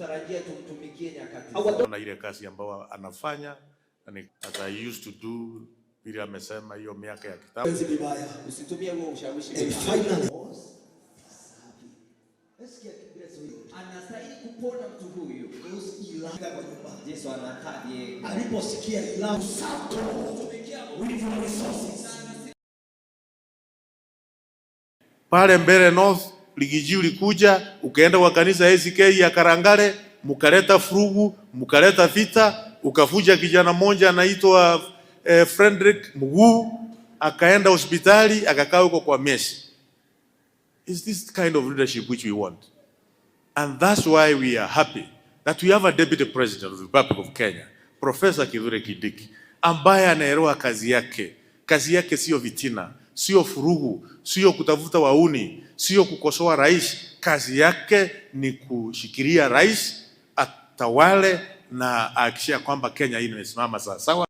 Anatutarajia tumtumikie nyakati zote. Na ile kazi ambayo anafanya na ni, as I used to do, vile amesema hiyo miaka ya kitambo. Penzi vibaya. Usitumie huo ushawishi And vibaya. finally, Anastahili kupona mtu huyu. kwa nyumba. Yesu anakaa yeye. Aliposikia ila with your resources. Pale Mbeere North Riggy G ulikuja ukaenda kwa kanisa ACK ya Karangale, mkaleta furugu, mkaleta vita, ukafuja kijana mmoja anaitwa Frederick mguu, akaenda hospitali akakaa huko kwa miezi. Is this kind of leadership which we want? And that's why we are happy that we have a deputy president of the Republic of Kenya, Professor Kithure Kindiki, ambaye anaelewa kazi yake. Kazi yake sio fitina, sio furugu, sio kutafuta wahuni, sio kukosoa rais. Kazi yake ni kushikilia rais atawale na ahakikisha kwamba Kenya hii imesimama sawa sawa.